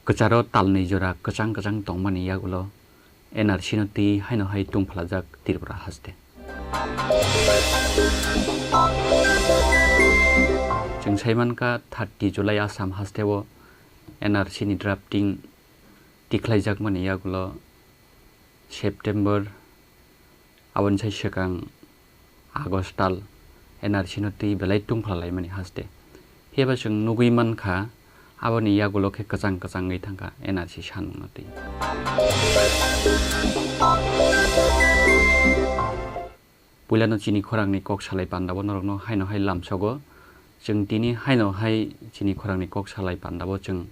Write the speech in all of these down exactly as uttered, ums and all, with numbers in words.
Kwcharo talni jora kwchang kwchang tongmani yagulo N R C no twi haino hai tungphlajak Tripura haste. Chwng saimankha thirty July Assam hasteo N R C ni drafting tikhlaijakmani yagulo September, aboni sai swkang August tal N R C no twi belai tungphlalaimani haste. Phiya ba chwng nugwi mankha, aboni yagulo khe kwchang kwchangwi thangkha N R C sanmungno twi. Puilano chini khorangni kok salai pandabo norokno haino hai lamsogo. Chwng tini haino hai chini khorangni kok salai pandabo chwng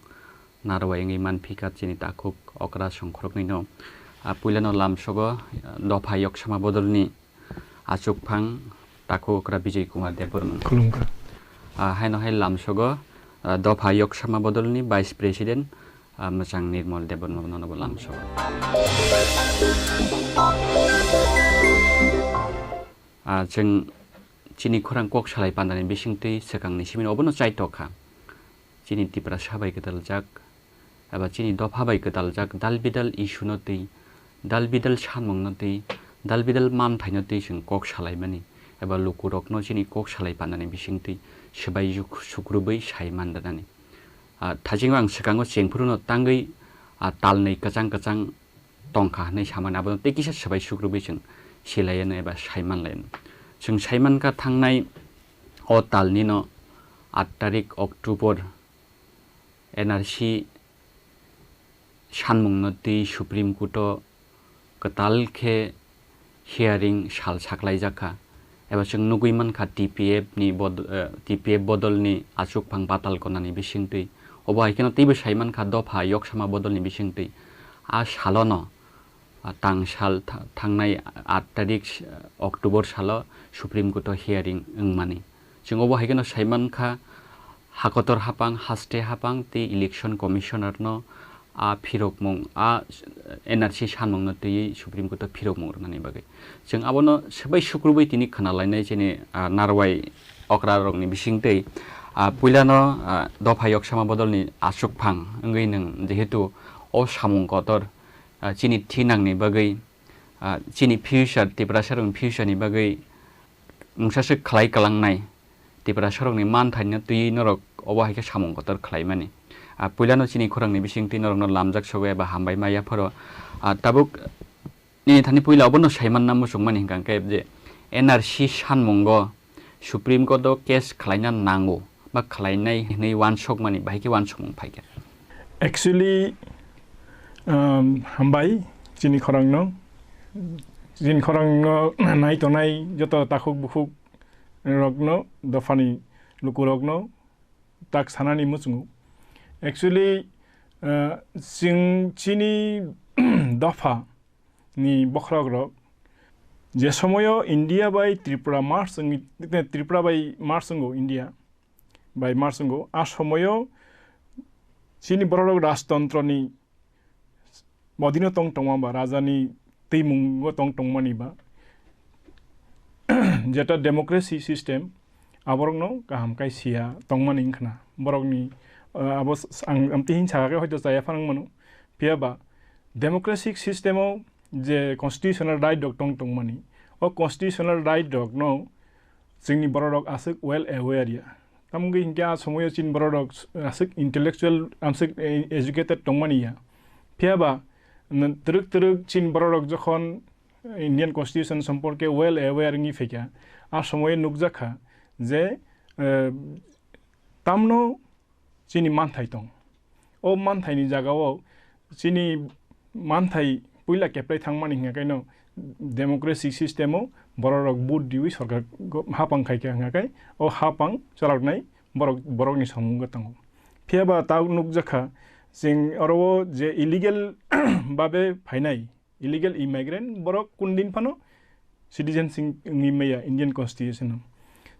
narwai wngwi manphika chini takhuk okra songkhoroknwino. Ah, puilano lamsogo, ah, dopha yoksama bodolni achukphang takhuk okra Bijay Kumar Debbarma. Khulumkha. Ah, haino hai lamsogo, ah, dopha yoksama bodolni Vice President, ah, mwchang Nirmal Debbarma nono bo lamsogo. Ah, chwng chini khorang kok salai pandani bisingtwi swkangni simi obono chaitokha. Chini Tiprasa bai gwdaljak, eba chini dopha bai gwdaljak dal bidal issue no twi, dal bidal sanmung no twi, dal bidal manthai no twi chwng kok salaimani, eba lukurokno chini kok salai pandani bisingtwi swbai juk-, sukrubwi sai mandanani. Ah, thajingo ang swkango chengphuru no tangwi, ah, talnwi kwchang kwchang tongkha hwnwi samani, abono tei kisa swbai sukrubwi chwng silaiano eba saimanlaino. Chwng saimankha thangnai o talnino aat tarik October N R C sanmungno twi Supreme Court o kwtal khe hearing sal saklaijakha, eba chwng nugwi mankha T P F ni bod-, eh, T P F bodolni achukphang batal konani bisingtwi. Obo hai kheno teibo saimankha dopha yoksama bodolni bisingtwi. A salono, ah, tang sal tha-, thangnai aat tarik, eh, October salo Supreme Court o hearing wngmani. Chwng obo hai kheno saimankha, hakotor hapang, haste hapang tei Election Commissioner no a phirokmung, a N R C sanmung no twiwi Supreme Court o phirokmung rwnani bagwi. Chwng abono swbai sukrubwi tini khwnalainai chini, ah, narwai okra rokni bisingtwi, ah, puilano, ah, dopha yoksama bodolni achukphang wngwi nwng jehetu o samung kotor, ah, chini thinangni bagwi, ah, chini future, Tiprasa rokni future ni bagwi mungsa swk khlai kwlangnai, Tiprasa rokni manthaino twiwi norok obo hai khe samung kotor khlaimani. Ah, puilano chini khorangni bisingtwi norokno lamjak sogo eba hambai ma yapharo. Ah, tabuk nini thani puila obono saimanna muchungmani hwnkha khe je N R C sanmungo Supreme Court o case khlaina nango ba khlainai hwnwi uansukmani bahai khe uansukmung phaikha. Actually, um, hambai chini khorangno, chini khorangno nai tongnai joto takhuk bukhuk rokno, dophani lukurokno tak sanani muchungo. Actually, uh, chwng chini dopha ni bokhorok rok je somoyo India bai Tripura merge wngwi, Tripura bai merge wngo, India bai merge wngo, a somoyo chini bororok rajtontro ni bodino tong tongma ba, raja ni twimungo tong tongmani ba, jeta democracy system, aborokno kaham kai siya tongmani wngkhna. Borokni, uh, abo s-, ang amtwi hin sakha khe hoito chaya phano wngmano. Phiya ba democratic system o je constitutional right rok tong tongmani, o constitutional right rokno chwngni bororok aswk well aware ya. Tamoni hinkhe a somoyo chini bororok aswk intellectual, aswk, eh, educated tongmani ya. Phiya ba, n-, twrwk twrwk chini bororok jokhon Indian Constitution somporke well aware wngwi phaikha, a somoyo nukjakha je, eh, tamno chini manthai tong. O manthaini jagao chini manthai puila keplai thangmani hingkha kaino democracy system o bororok vote riwi sorkar go-, hapang khaikha hingkha kai o hapang chaloknai borok, borokni samungo tongo. Phiya ba tabuk nukjakha Chwng oro o je illegal babe phainai, illegal immigrant, borok kun din phano citizen sing wngwi maya Indian Constitution o.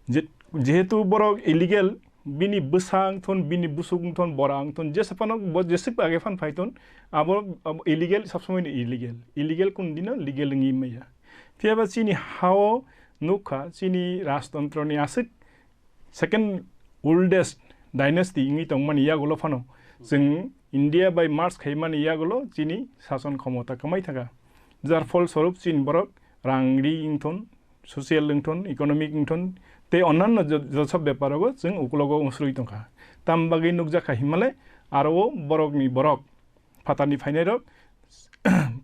Je-, jehetu borok illegal, bini bwsa wngthon, bini busuk wngthon, bora wngthon, jesa phano bo jeswk age phan phai thon, abo, abo illegal, sab somoi no illegal. Illegal kun dino legal wngwi maya. Phiya ba chini ha o nukha, chini rajtontro ni aswk second oldest dynasty wngwi tongmani yagulo phano chwng India bai merge khaimani yagulo chini sason khomota kwmai thaka. Jar phol swarup chini borok rang ri wngthon, social wngthon, economic wngthon, tei onnanno jo-, joto bepar rogo chwng ukulogo wngsrwi tongkha. Tam bagwi nukjakha hinmale aro o borokni borok phatarni phainairok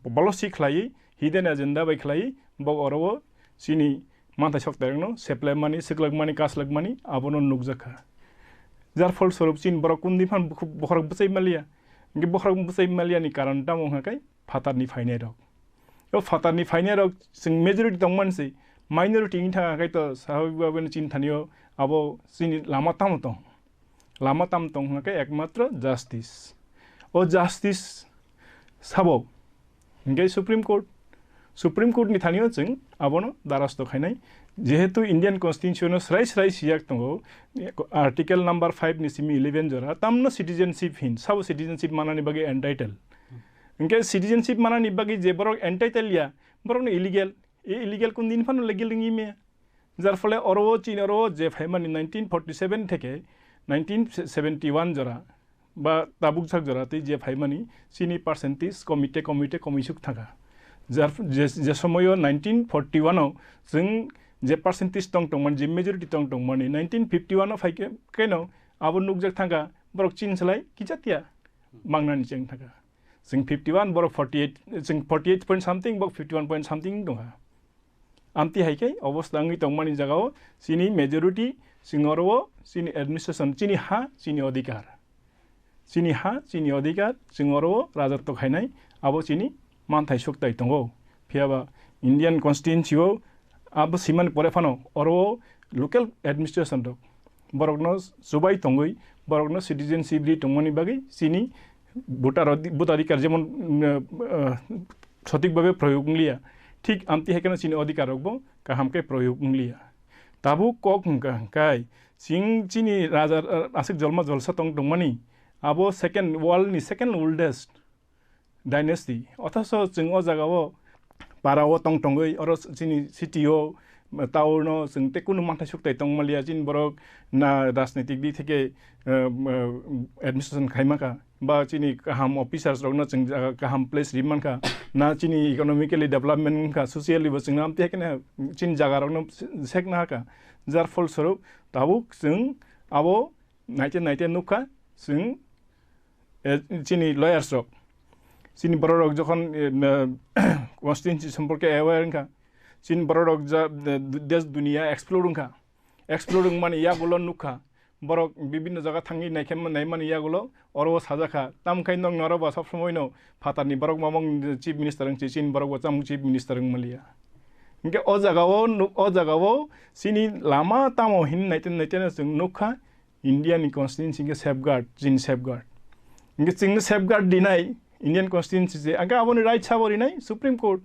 bolosi khlaiwi hidden agenda bai khlaiwi bo oro o chini manthai soktairokno seplaimani, swklakmani, kaslakmani abono nukjakha. Jar phol swarup chini borok kundwi phan bukhu-, bokhorok bwchai maliya. Hwnkhe bokhorok bwchai maliyani karon tamo hwnkha khe phatarni phainairok. O phatarni phainairok chwng majority tongmani se, minority wngwi thangkha khe to swabhabik bhabe no chini thanio abo chini lama tamo tong? Lama tam tong hwnkha khe ekmatro justice. O justice sabo hwnkhe Supreme Court. Supreme Court ni thanio chwng abono darasto khainai. Jehetu Indian Constitution o srai srai sijak tongo, Article number five ni simi eleven jora, tamno citizenship hin, sabo citizenship manani bagwi entitled. Hwnkhe citizenship manani bagwi je borok entitled ya, borokno illegal, e illegal kun din phano legal wngwi maya. Jar phole oro o chini oro o je phaimani nineteen forty seven theke nineteen seventy one jora ba tabuk sak jora tei je phaimani chini percentage komite komite komisuk thangkha. Jar, je, je somoyo nineteen forty one o chwng je percentage tong tongmani, je majority tong tongmani, nineteen fifty one o phaikhe keno abo nukjak thangkha borok chini slai kichatiya mangnani cheng thangkha. Chwng fifty one, borok forty eight, chwng forty eight point something, borok fifty one point something tongkha. Amtwi hai khe obostha wngwi tongmani jagao chini majority chwng oro o chini administration, chini ha, chini odhikar. Chini ha, chini odhikar, chwng oro o rajotw khainai, abo chini manthai suktai tongo. Phiya ba Indian Constituency o abo simani pore phano oro o local administration rok borokno chubai tongwi, borokno citizenship ri tongmani bagwi chini voter odi-, voter adhikar jemon, mm, uh, sothik bhabe proyog wngliya, thik amtwi hai kheno chini odhikar rokbo kaham khe proyog wngliya. Tabuk kok hwnkha hwnkhe chwng chini raja, uh, aswk jolma jolsa tong tongmani, abo second, world ni second oldest dynasty. Othoso chwng o jagao para o tong tongwi, oro chini city o, town o chwng tei kunu manthai suktai tong manliya, chini borok na rajnitik dik theke, eh, eh, administration khaima kha, ba chini kaham officers rokno chwng jaga kaham place ri mankha, na chini economically development wngkha, socially bo chwngno amtwi hai kheno chini jaga rokno sekna hakha. Jar phol swarup tabuk chwng abo naite naite nukha, chwng, eh, chini lawyers rok, chini borok rok jokhon, eh, na, constituency somporke aware wngkha, chini borok rok ja, de-, de-, desh duniya explore wngkha, explore wngmani yagulo nukha, borok bibinno jaga thangwi naikhe naimani yagulo oro o sajakha, tamkhe nwng norok ba sob somoi no phatarni borok mamung chief minister wngsi, chini borok bo chamung chief minister wngmaliya. Hwnkhe o jagao nuk-, o jagao chini lama tamo hin naite naite no chwng nukha, India ni constituency hwnkhe safeguard, chini safeguard. Hwnkhe chwngno safeguard rinai Indian constituency se, hwnkhe aboni right sabo rinai Supreme Court.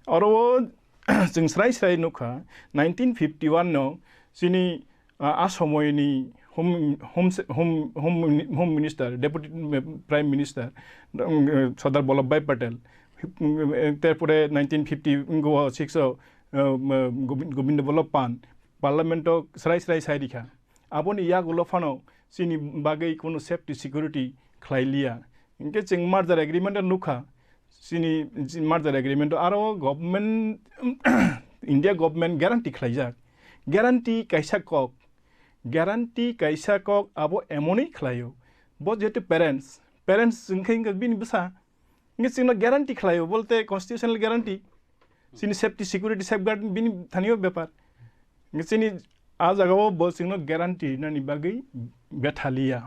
Oro o chwng srai srai nukha, nineteen fifty one no chini, ah, a somoini home, home se-, home, home mini-, home minister, deputy, mm, prime minister, mm, Sardar Vallabhbhai Patel, mm, terpore nineteen fifty six o, uh, Govind, Govinda Vallabh Pant, parliament o srai srai sai rikha. Aboni yagulo phano chini bagwi kunu safety security khlai liya. Hwnkhe chwng merger agreement o nukha, chini, chini merger agreement o aro government, India government guarantee khlaijak. Guarantee kaisa kok, guarantee kaisa kok abo emonwi khlaio. Bo jehetu parents, parents wngkhe wngkha bini bwsa, hwnkhe chwngno guarantee khlaio, bolte constitutional guarantee. Chini safety, security, safeguard bini thanio bepar. Hwnkhe chini a jagao bo chwngno guarantee rinani bagwi bethaliya.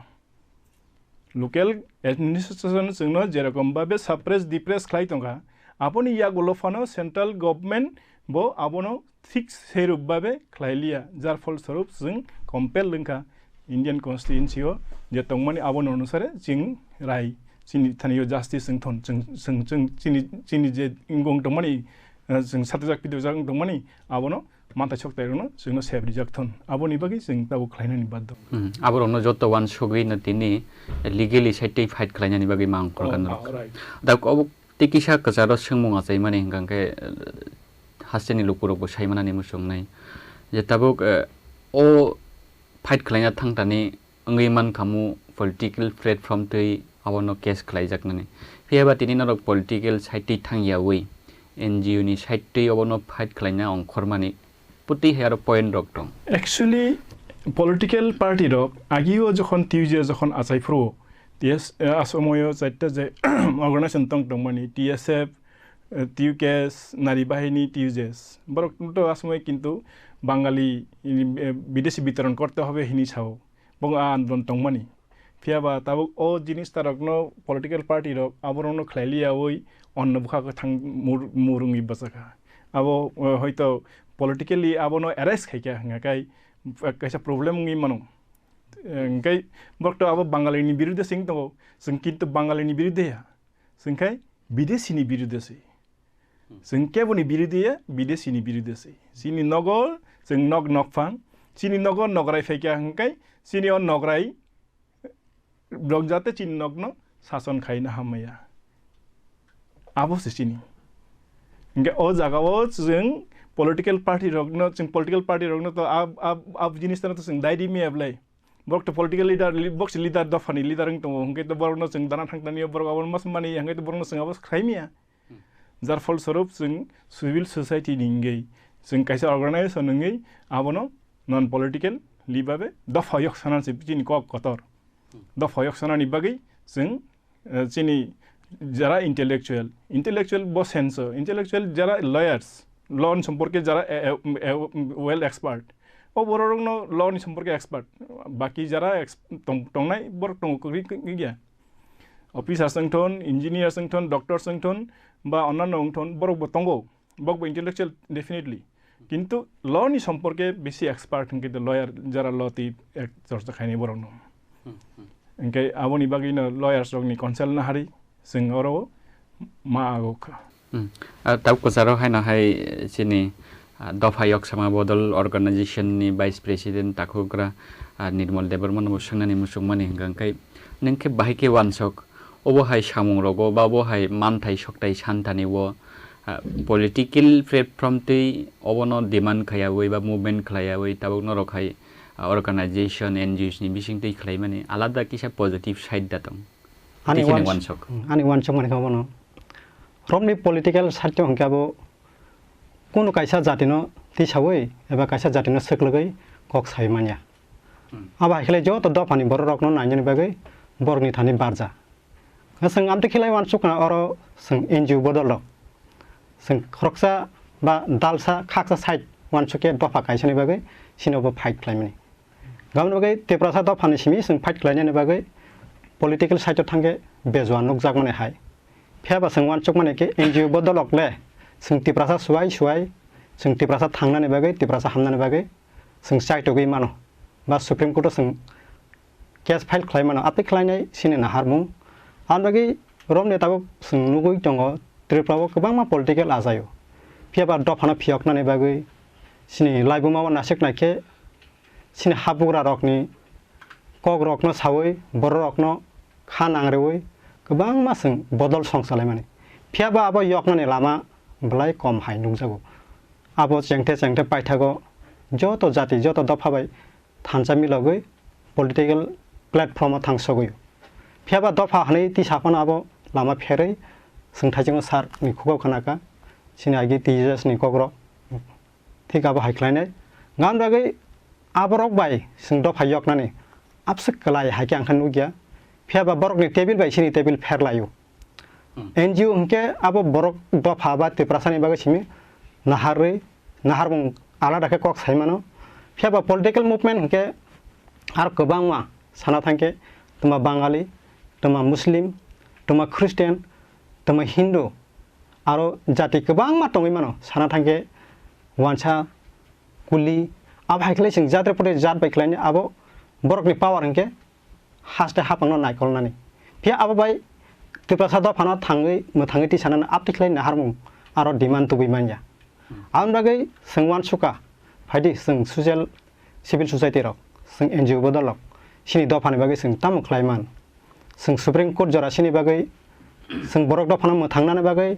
Local administration chwngno jerokom babe suppress, depress khlai tongkha, aboni yagulo phano central government bo abono thik serup babe khlai liya, jar phol swarup chwng compel wngkha Indian constituency o je tongmani aboni onusare chwng rai chini thani o justice wng thon, chwng, chwng, chwng chini, chini je wng tongmani, eh, chwng satijak pidijak wng tongmani, abono mantai sok tairokno chwngno sep rijak thon. Aboni bagwi chwng tabuk khlainani baddo. Hmm, aborokno joto wansugwi no tini legally side twi fight khlainani bagwi mang Oh, korkan ah, rok. Right. Da obo tei kisa kwcharo swngmung achaimani hwnkha khe, eh, hasteni lukurokbo saimanani muchungnai je tabuk, eh, o fight khlaina thangtani wngwi mankhamu political platform twi abono case khlaijaknani. Phiya ba tini norok political side twi thangyawi N G O ni side twi obono fight khlaina ongkhormani putwi hai aro point rok tong. Actually, political party rok agio jokhon T U J jokhon achai phuru, T S, eh, a somoyo chaita je organization tong tongmani, T S F, eh, T U K S, Nari Bahini, T U J S. Borok to a somoi kintu Bangali, eh, bidesi bitoron korte hobe hini sao. Bo a andolon tongmani. Phiya ba tabuk o jinis tarokno political party rok aborokno khlai liyawi onno bwkha kwthang mur-, murungwi bwchakha. Abo, eh, hoito politically abono arrest khaikha hwnga kai, eh, kaisa problem wngwi mano. Eh, hwnkhe borok to abo Bangalini birude sing tongo, chwng kintu Bangalini birude ya. Chwng khai bidesini birude se. Chwng keboni birude ya, bidesini birude se. Chini nogo chwng nok nokphang, chini nogo nograi phaikha hwnkhe chini o nograi borok jate chini nokno sason khaina hammaya. Abo se chini. Hwnkhe o jaga o chwng political party rokno, chwng political party rokno to ab, ab, ab jinis to chwng dai di miya belai. Borok to political leader, li-, bok se leader, dophani leader wng tongo, hwnkhe to borokno chwng dana thang tani borok abo mas mani, hwnkhe to borokno chwng abo khlai miya. Jar phol swarup chwng civil society ni wngwi, chwng kaisa organization wngwi abono non political libabe dopha yok sana se chini kok kotor. Dopha yok sana ni bagwi chwng, eh, chini jara intellectual, intellectual bo sense o, intellectual jara lawyers, law ni somporke jara, eh, eh, eh, well expert, o borok rokno law ni somporke expert, baki jara ex-, tong-, tongnai borok tongo kwrwi, kwrwi ya. Officers wng thon, engineers wng thon, doctors wng thon, ba onano wng thon, borok bo tongo, borok bo intellectual definitely. Kintu law ni somporke bisi expert hwnkhe de lawyer, jara law twi ek chorcha khainai borok no. Hmm, hmm. Hwnkhe aboni bagwi no lawyers rok ni consult na hari, chwng oro ma agok kha. Hmm. Ah, tabuk kwcharo haino hai chini, ah, dopha yoksama bodol organization ni vice president takhugra, ah, Nirmal Debbarma no bo swngnani muchungmani hwnkha khe nwng khe bahai khe wansok obo hai samung rogo ba obo hai manthai soktai santani o, ah, political platform twi obono demand khaiyawi ba movement khlaiyawi tabuk norok hai, ah, organization, N G Os ni bising twi khlaimani alada kisa positive side da tong. Ani Tei kheno wans-, wansok. Hmm, ani wansok mani kha bono. Romni political side hwnkhe abo kunu kaisa jatino tisawi eba kaisa jatino swklwgwi kok sai manya. Hmm. Abo hai khe joto dophani borok rokno nainani bagwi borokni thani barja. Chwng amtwi khe lai wansuk kha oro chwng N G O bodol rok. Chwng khoroksa ba dalsa khaksa side wansuk khe dopha kaisani bagwi chini bo fight khlaimani. Gaboni bagwi Tiprasa dophani simi chwng fight khlainani bagwi political side o thangkhe bejuan nukjakmani hai. Phiya ba chwng wansukmani khe N G O bodol rok le chwng Tiprasa suwai suwai chwng Tiprasa thangnani bagwi, Tiprasa hamnani bagwi chwng chaitugwi mano ba Supreme Court o chwng case file khlai mano, appeal khlainai chini naharmung. Aboni bagwi romni tabuk chwng nugwi tongo Tripura o kwbangma political achaio. Phiya ba dophano phiyoknani bagwi chini laibuma o nasiknai khe chini habugra rokni kok rokno sawi borok rokno kha nangriwi kwbangma chwng bodol song chalaimani. Phiya ba abo yoknani lama belai kom hai nukjago. Abo chengthe chengthe paithago joto jati, joto dopha bai thansa milogwi political platform o thangsogwi. Phiya ba dopha hwnwi tisa phano abo lama pherwi chwng thaichungo sir ni khukao khna kha, chini agi T J S ni kokrok. Thik abo hai khlainai. Gaboni bagwi aborok bai chwng dopha yoknani abswk kwlai hai khe ang khe nukya. Phiya ba borokni table bai chini table pher laio. Hmm. N G O hwnkhe abo borok dopha ba Tiprasani bagwi simi naharwi, naharmung alada khe kok sai mano. Phiya ba political movement hwnkhe aro kwbangma sana thangkhe twma Bangali, twma Muslim, twma Christian, twma Hindu, aro jati kwbangma tongwi mano sana thangkhe wansa, kuli, abo hai khlai chwng jatre pote jat bai khlaini abo borokni power hwnkhe haste haphangno naikolnani. Phiya abo bai Tiprasa dophano thangwi mwthangwi tisanani aptwi khlai naharmung aro demand tubui manya. Aboni bagwi chwng uansukha, phaidi chwng social, civil society rok, chwng N G O bodol rok, chini dophani bagwi chwng tamo khlai man? Chwng Supreme Court jora chini bagwi, chwng borok dophano mwthangnani bagwi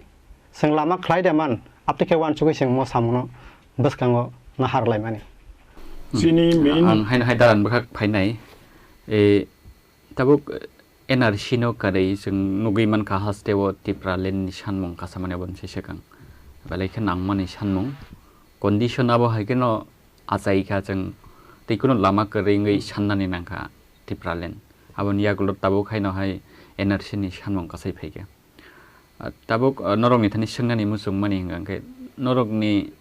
chwng lama khlai de man, aptwi khe uansugwi chwng mo samungno bwskango nahar laimani. Chini main ang haino hai dalan bwkhak phainai, e, tabuk N R C no kwrwi chwng nugwi mankha haste o Tipraland ni sanmung kasamani aboni se swkang. Belai khe nangmani sanmung. Condition abo hai kheno achai kha chwng tei kuno lama kwrwi wngwi sannani nangkha Tipraland. Aboni yagulo tabuk haino hai N R C ni sanmung kasai phaikha. Ah, tabuk, ah, norokni thani swngnani muchungmani hwnkha khe norokni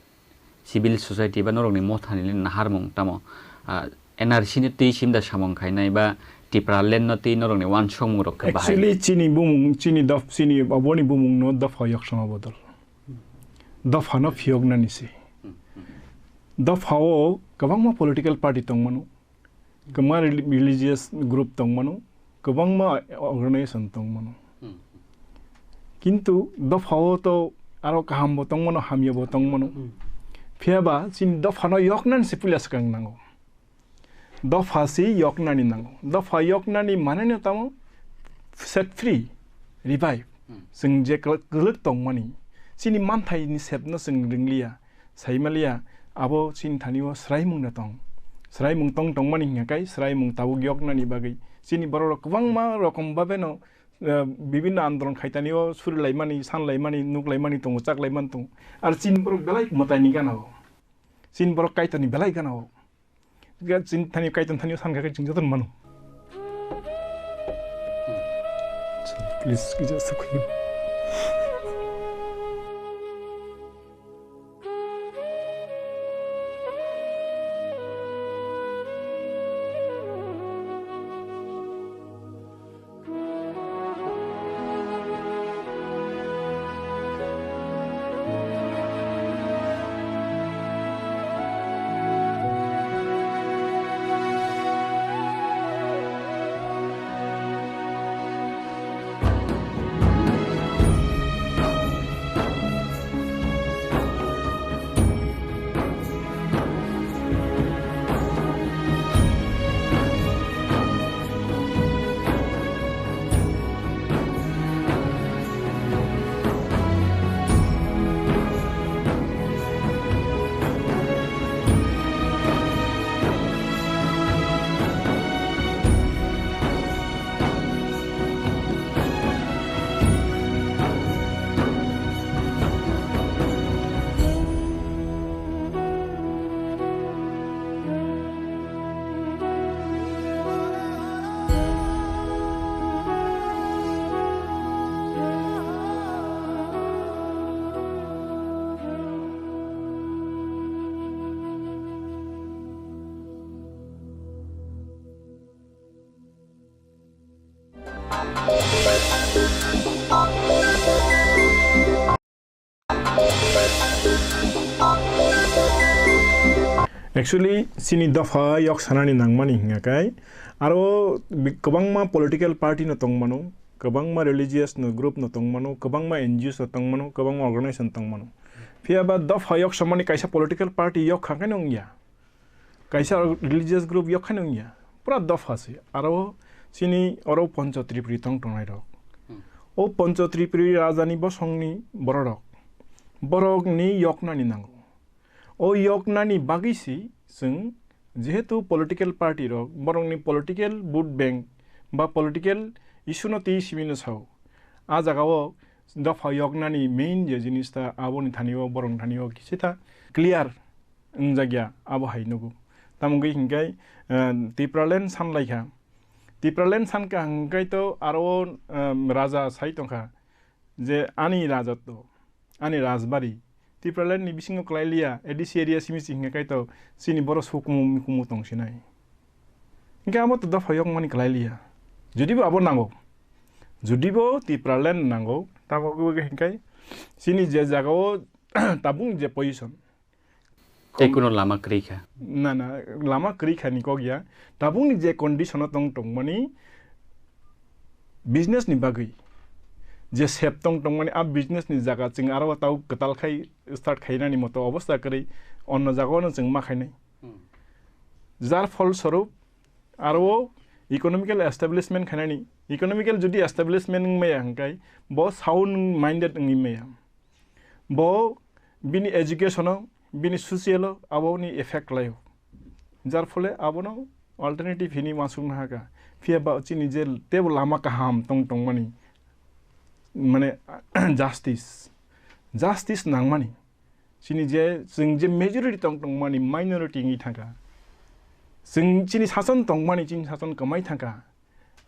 civil society ba norokni mothani naharmung tamo, ah, N R C ni twi simda samung khainai ba Tipraland no twi norokni uansukmung rok khe bahai? Actually, chini bumung, chini dof-, chini aboni bumung no dopha yoksama bodol. Dopha no phiyoknani se. Dopha o kwbangma political party tongmano, kwbangma reli-, religious group tongmano, kwbangma organization tongmano. Kintu dopha o to aro kaham bo tongmano, hamya bo tongmano. Phiya ba chini dopha no yoknani se puila swkang nango. Dopha si yoknani nango. Dopha yoknani mane no tamo set free, revive. Chwng je kwlwk, kwlwk tongmani, chini manthai ni sep no chwng ringliya, saimaliya, abo chini thani o swraimung no tong. Swraimung tong tongmani hingya kai, swraimung tabuk yoknani bagwi. Chini borok rok kwbangma rokom babe no, eh, bibinno andolon khaitani o surilaimani, sanlaimani, nuklaimani tongo, chaklaimani tongo. Ar chini borok belai mwtai ni gana o. Chini borok Kaitor ni belai gana o. Ga chini thani, Kaitor thani o san kha khe chwng joto no mano. Please, kisa sukhi. Actually, chini dopha yok sanani nangmani hingya kai, aro bi-, kwbangma political party no tongmano, kwbangma religious no group no tongmano, kwbangma N G Os no tongmano, kwbangma organization tongmano. Phiya ba dopha yok samani kaisa political party yok kha khe no wngya. Kaisa religious group yok khe no wngya. Pura dopha se. Aro chini oro Pancho Tripuri tong tongnai rok. Hmm. O Pancho Tripuri raja ni bosong ni borok rok. Borok ni yoknani nango. O yoknani bagwi si chwng, jehetu political party rok borokni political vote bank ba political issue no twi simi no sao. A jaga o dopha yoknani main je jinis ta, aboni thani o, borokni thani o kisa ta clear wngjakya, abo hai nugo. Tamo wngwi hinkhe, eh, Tipraland sanlaikha. Tipraland sankha hingkhai to aro, eh, raja sai tongkha. Je ani rajotw, ani rajbari, Tipraland ni bisingo kwlai liya, A D C area simi se hingkhe kaitor chini borok sukumu mikumu tong sinai. Hingkhe abo to dopha yok mani kwlai liya. Jodi bo abo nango, jodi bo Tipraland nango, tamo khe hingkhe chini je jaga o tabuk je position, Tei kuno lama kwrwi kha? Na, na, lama kwrwi kha ni kok ya. Tabukni je condition o tong, tongmani business ni bagwi, je sep tong tongmani a business ni jaga chwng aro tau kwtal khai start khainani moto obostha kwrwi onno jagao no chwng ma khainai. Jar phol swarup aro o economical establishment khainani, economical jodi establishment wngmaya hwnkhe bo sound minded wngwi maya. Bo bini education o, bini social o, aboni effect khlaio. Jar phole abono alternative hini uansukna hakha. Phiya ba chini je tebo lama kaham tong tongmani, mane, justice, justice nangmani. Chini je, chwng je majority tong tongmani minority wngwi thangkha. Chwng chini sason tongmani, chini sason kwmai thangkha.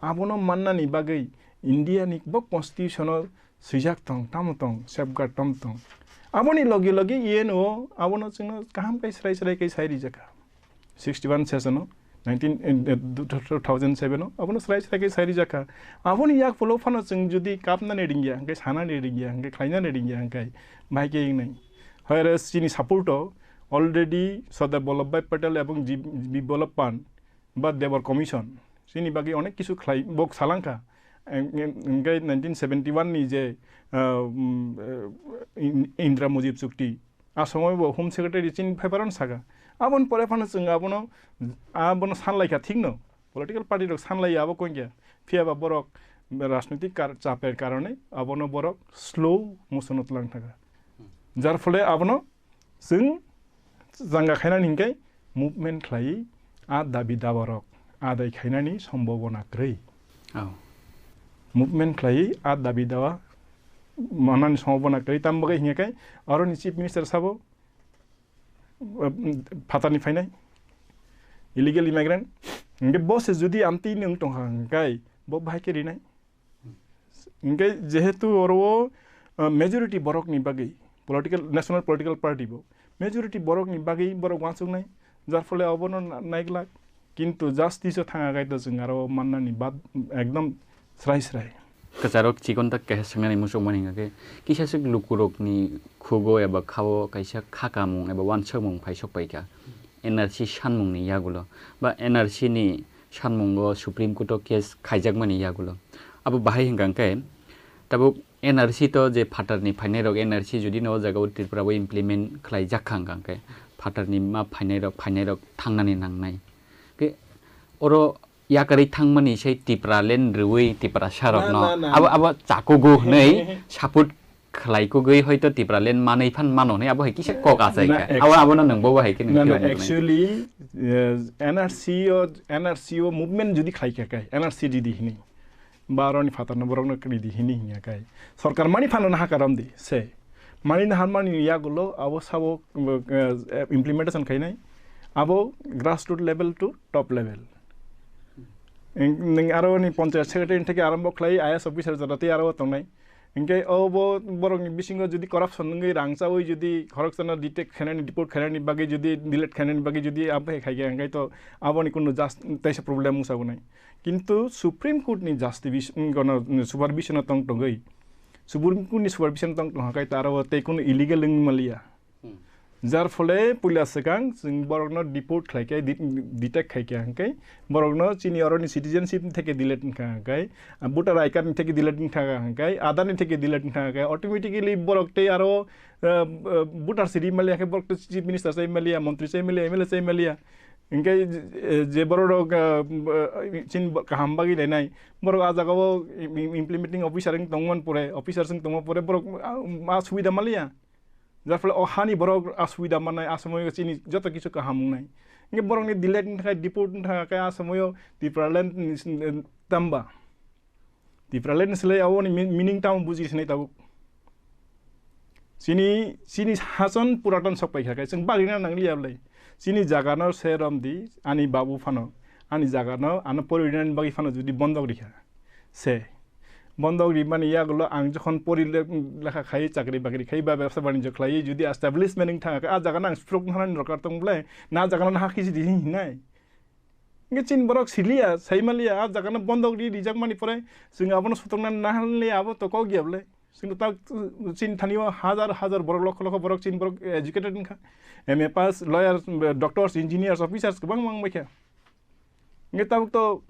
Abono mannani bagwi India ni bo constitution o swijak tong, tamo tong, safeguard tamo tong. Aboni logi logi E N O abono chwngno kaham khe srai srai khe sai rijak kha. Sixty one session o, nineteen, eh, eh, two thousand seven o, abono srai srai khe sai rijak kha. Aboni yak pholo phano chwng jodi kapnani ringya hwnkhe, sanani ringya hwnkhe, khlainani ringya hwnkhe, bahai khe wngnai. Whereas chini support o already Sardar Vallabhbhai Patel ebong G-, Biplab Pant ba Debor Commission, chini bagwi onek kisu khlai, bok salangkha. Eng-, eng-, hwnkhe nineteen seventy one ni je, ah, um, eh, In-, Indira Mujib chukti, a somoibo Home Secretary chini paper ano saka. Aboni pore phano chwng abono, abono sanlaikha thikno. Political party rok sanlaiya abo konkya. Phiya ba borok rajnitik kar-, chaper karone abono borok slow motion o tlang thangkha. Jar phole abono chwng janga khainani hinkhe movement khlaiwi a dabi dawa rok adai khainani sombobona kwrwi. Oh. Movement khlaiwi a dabi dawa manani sombobona kwrwi. Tam bagwi hinkhe oroni Chief Minister sabo, uh, phatarni phainai illegal immigrant. Hinkhe bo se jodi amtwi nwng tongkha hinkhe bo bahai khe rinai. Hinkhe jehetu oro o, uh, majority borokni bagwi political, national political party bo majority borokni bagwi borok uansuknai, jar phole obono na-, naiglak. Kintu justice o thanga gai to chwng aro mannani bad ekdom srai srai. Kwcharok chikon tak keha swngnani muchungmani hwnka khe, kisa swk lukurokni khugo eba khao kaisa khakamung eba uansukmung phaisok paikha N R C sanmungni yagulo ba N R C ni sanmungo Supreme Court o case khaijakmani yagulo. Abo bahai hwnkha khe, tabuk N R C to je phatarni phainairok N R C jodi no o jagao Tripura o implement khlaijak kha hwnkha khe, phatarni ma phainairok, phainairok thangnani nangnai. Khe oro yakarwi thangmani sai Tipraland rwui Tiprasarokno na, na, na, abo, na. Abo chakugo hwnwi support khlaikugwi hoito Tipraland manwi phan mano hwnwi abo hai kisa kok achai kha. Na, ex- Abo, abono nwng bobo hai khe nwng Na, na, phiyok nuknai. Actually, eh, N R C o, N R C o movement jodi khlaikha khe, N R C ridi hini. Ba aroni phatarno borokno ridi hini hinya khe. Sorkar mani phano naha karam di, se. Mani naha mani yagulo abo sabo, eh, implementation khainai. Abo grassroot level to top level. Nwng, nwng aro ni panchayat secretary theke arambo khlai I A S officer jora tei aro tongnai. Hinkhe obo borokni bisingo jodi corruption wngwi rang chawi jodi khoroksano detect khainani, deport khainani bagwi jodi, delete khainani bagwi jodi abo hai khaikha, hinkhe to aboni kunu just teisa problem wngsago nai. Kintu Supreme Court ni justice, mm, gono, mm, supervision o tong tongwi, Supreme Court ni supervision tong tong khe to aro tei kunu illegal wngwi manliya. Hmm. Jar phole puila swkang chwng borokno deport khlaikhe, de-, detect khaikhe, hinkhe borokno chini oroni citizenship ni theke delete wngkha hinkhe, ah, voter I card ni theke delete wngkha hinkhe, Aadhaar ni theke delete wngkha hinkhe, automatically borok tei aro, ah, ah, voter siri maliya khe borok tei chief minister sai maliya, montri sai maliya, M L A sai maliya. Hinkhe, eh, je borok rok, ah, ah, chini bo-, kaham bagwi nainai, borok ah jagao im-, im-, implementing officer wng tongmani pore, officer wng tongma pore borok, ah, ah, subida maliya. Jar phole o hani borok asubida mannai, a somoio chini joto kichu kaham wngnai. Hinkhe borokni delete wngkha khe, deport wngkha khe, a somoio Tipraland ni sin-, tamba. Tipraland ni slai aboni mi-, meaning tamo buji sinai tabuk. Chini, chini hachon puraton sok paikha khe, chwng bagwi na nangliya bwlai. Chini jagano se romdi, ani babu phano, ani jagano, ano poririnani bagwi phano jodi bondok rikha. Se. Bondok rimani yagulo ang jokhon pori le-, lekha khai, chakri bakri khai, ba bebsa banijyo khlai, jodi establishment wng thang kha, a jaga nang sprok nang dorkar tong ble, na jaga nang hakhi jidi hinai. Nge chin borok siliya, saimaliya, a jaga no bondok ri rijak mani pore, chwng abono sotokna nahan le abo to kok ya ble. Chwng ta chin thani o hajar hajar borok, lokho lokho borok chin borok educated wng kha. M A pass, lawyers, doctors, engineers, officers kwbang mang bai kha. Nge tabuk to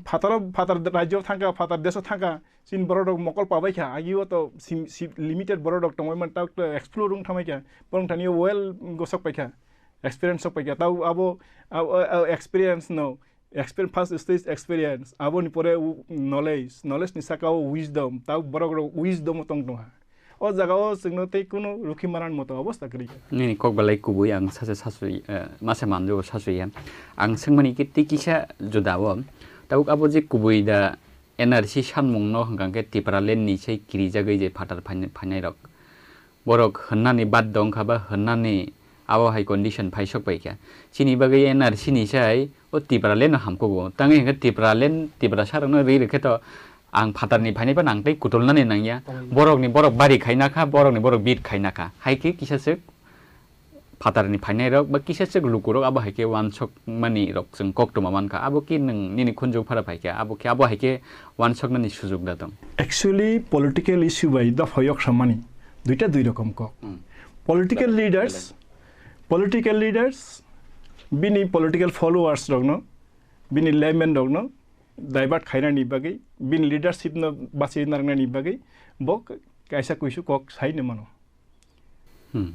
phataro, phatar rajyo thangkha, phatar deso thangkha, chini borok rok mokol pabai kha, agio to sim-, sim-, limited borok rok tongbai man, tak to explore wng thamai kha, borok thani well gosok pai kha, experience sok pai kha, tau abo, abo, abo experience no, exper-, first stage experience, aboni pore u-, knowledge, knowledge ni saka o wisdom, tau borok rok wisdom o tong tongha. O jaga o chwngno tei kunu rukhi manani moto obostha kwrwi kha. Nini kok belai kubui ang sacha sasui, eh, masa manjao sasuya. Ang swngmani khe tei kisa juda o. Tabuk abo je kubui da N R C sanmung no hwnkha khe Tipraland ni sai kirijagwi je phatar phainai, phainai rok. Borok hwnnani bad dong kha ba hwnnani abo hai condition phai sok pai kha. Chini bagwi N R C ni sai o Tipraland no hamkugo. Tangwi hwnkhe Tipraland, Tiprasa rok no ri rwkhe to ang phatar ni phainai phano ang tei kutulnani nangya. Tongwi. Borok ni borok bari khaina kha, borok ni borok bit khaina kha. Hai khe kisa swk phatar ni phainai rok ba kisa swk luku rok abo hai khe wansok mani rok chwng koktwma man kha. Abo khe nwng nini khunju phara phai kha. Abo khe, abo hai khe wansok nani sujuk da tong. Actually, political issue bai dopha yok samani duita dui rokom kok. Hmm. Political leaders, political leaders, bini political followers rok no, bini layman rok no, divert khainani bagwi, bini leadership no bachwi narwknani bagwi bo kaisa kuisu kok sai no mano. Hmm.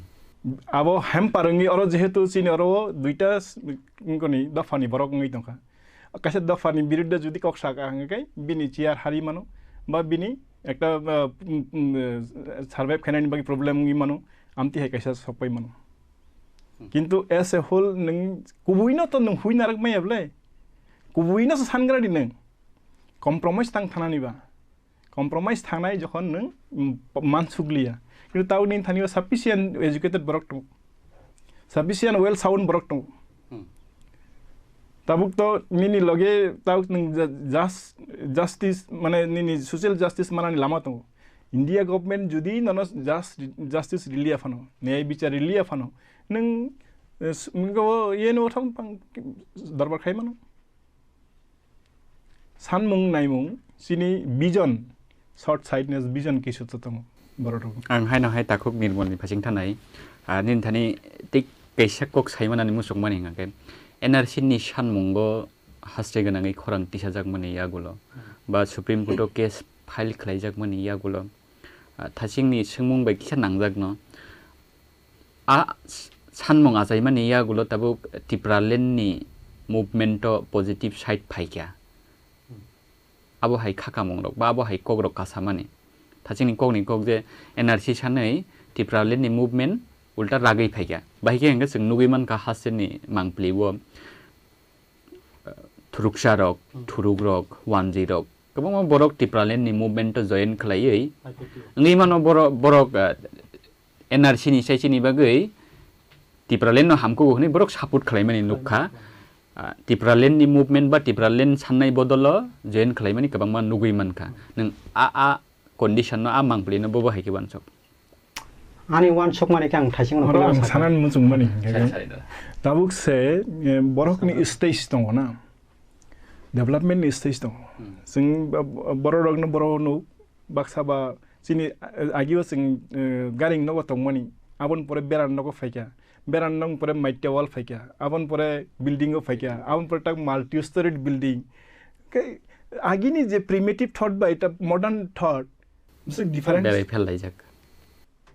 Abo hamper wngwi oro jehetu chini oro duita s-, wngkoni dophani borok wngwi tongkha. Kaisa dophani birudde jodi kok saka hwnkhe bini chair hari mano ba bini ekta, uh, mm, mm, uh, survive khainani bagwi problem wngwi mano, amtwi hai kaisa sokpai mano. Hmm. Kintu as a whole nwng kubuino to nwng hui narwk maya bwle. Kubuino se sangradi nwng. Compromise tang thanani ba. Compromise thangnai jokhon nwng, mm, mansukliya. Kintu tau nini thani o sufficient educated borok tongo. Sufficient well sound borok tongo. Hmm. Tabuk to nini loge tabuk nwng ju-, jus-, justice, mane nini social justice manani lama tongo. India government jodi nono jus-, justice riliya phano, nyai bichar riliya phano, nwng, eh, s-, nwng o yeno thang pang dorbar khai mano. Sanmung naimung chini vision, short sightedness vision kisu to tongo borok rok. Ang haino hai takhuk Nirmol ni phasing thanai, ah, nini thani tei kaisa kok sai manani muchung mani hwnkha khe N R C ni sanmungo haste gwnangwi khorang tisajak mani yagulo ba Supreme Court o case file khlaijak mani yagulo, ah, thaching ni swngmung bai kisa nangjak no. A s-, sanmung achaimani yagulo tabuk Tipraland ni movement o positive side phaikha. Abo hai khakamung rok ba abo hai kok rok kasamani. Thachini kokni kok je N R C sanwi Tipraland ni movement ulta ragwi phaikha. Bahai khe hwnkhe chwng nugwi mankha hasteni mangpili o. Thuruksa rok, hmm, thuruk rok, wanji rok, kwbangma borok Tipraland ni movement o join khlaiwi, I P T O. Wngwi mano borok, borok, ah, N R C ni sai chini bagwi Tipraland no hamkugo hwnwi borok support khlaimani nukha. Khlaimani. Ah, Tipraland ni movement ba Tipraland sannai bodolo join khlaimani kwbangma nugwi mankha. Hmm. Nwng a, a condition no, a mangpili no bobo hai khe wansok. Ani wansukmani khe ang thaising no Oro ang sanani muchungmani hingkhe khe, sari, sari, da. Tabuk se, eh, borokni stage tongo na, development ni stage tongo. Hmm. Chwng bo-, bo-, borok rokno borok no baksa ba chini, eh, agio chwng, eh, garing nogo tongmani, aboni pore beran nogo phaikha, beran nog pore maitya wall phaikha, aboni pore building o phaikha, aboni pore tak multi storied building. Khe agini je primitive thought ba eta modern thought, Bwswk difference. Berai phel laijak.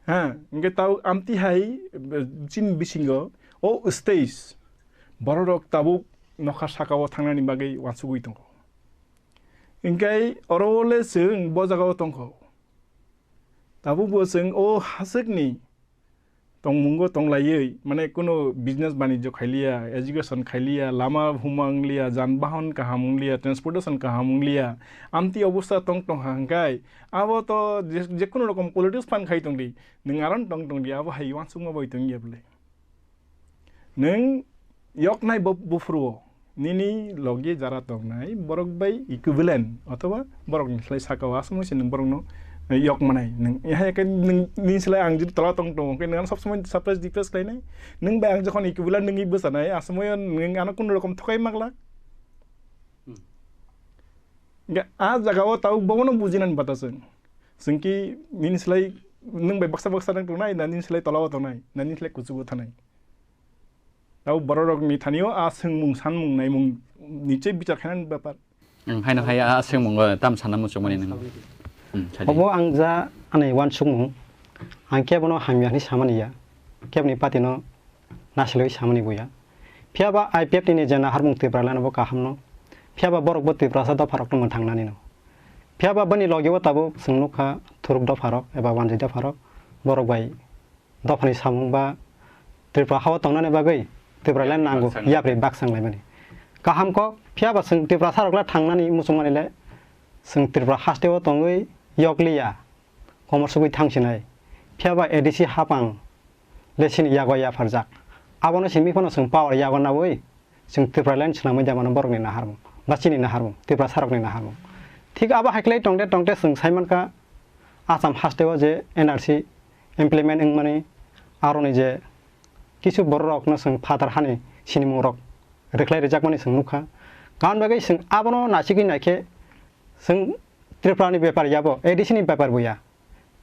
Ha, hingke tau amtwi hai, eh, chini bisingo, o stage, borok rok tabuk nokha saka o thangnani bagwi wansugwi tongo. Hingke oro le chwng bo jaga o tongkho. Tabuk bo chwng o haswkni tongmungo tonglaiwi, mane kuno business banijyo khailiya, education khailiya, lama huma wngliya, janbahon kaham wngliya, transportation kaham wngliya, amtwi obostha tong tongkha hwnkhe, abo to je, jekunu rokom politics phan khai tongdi, nwng aron tong tongdi, abo hai uansukma bai tongya bwle. Nwng yoknai bo-, buphuru o. Nini logi jara tongnai borok bai equivalent othoba borokni slai sakao aswk se nwng borokno yok manai. Nwng ehai khe nwng nini slai ang jodi tola tong tongo khe nwng ano sob somoi surprise depress khlainai. Nwng bai ang jokhon equivalent nwngwi bwchanai aswk nwng ano kunu rokom thokai maglak. Hmm. Hingke a jagao tabuk bobono bujinani bata chwng. Chwng ki nini slai nwng bai baksa baksa nang tongnai na nini slai tolao tongnai na nini slai kuchugo thanai. Abo bororokni thanio a swngmung, sanmung, naimung nichoi bichar khainani bepar. Ang haino hai a swngmungo tam sana muchungmani nang. Hmm, saidi. Obo ang ja ani uansukmung. Ang kebono hamya hinwi samani ya. Keboni party no nasilwi samani buya. Phiya ba I P F T ni je naharmung Tipraland bo kaham no. Phiya ba borok bo Tiprasa dopha rok no mwthang nani no. Phiya ba boni logi o tabuk chwng nukha thuruk dopha rok eba wanjwi dopha rok borok bai dophani samung ba Tripura hao tongnani bagwi Tipraland nango, baksa yapri baksa wnglaimani. Kaham kok, phiya ba chwng Tiprasa rok le thangnani muchungmani le chwng Tripura haste o tongwi yokliya, komor sugwi thangsinai. Phiya ba A D C hapang le chini yago yapharjak. Abono simi phano chwng power yago nawi chwng Tipraland swnamwi da mano borokni naharmung, ba chini naharmung, Tiprasa rokni naharmung. Thik abo hai khlai tongde tongde chwng sai mankha Assam haste o je N R C implement wngmani, aroni je kisu borok rokno chwng phatar hani sinimung rok rwkhlai rwjakmani chwng nukha. Gan bagwi chwng abono nasigwi naikhe chwng Tripura ni bepar ya bo, A D C ni bepar bo ya,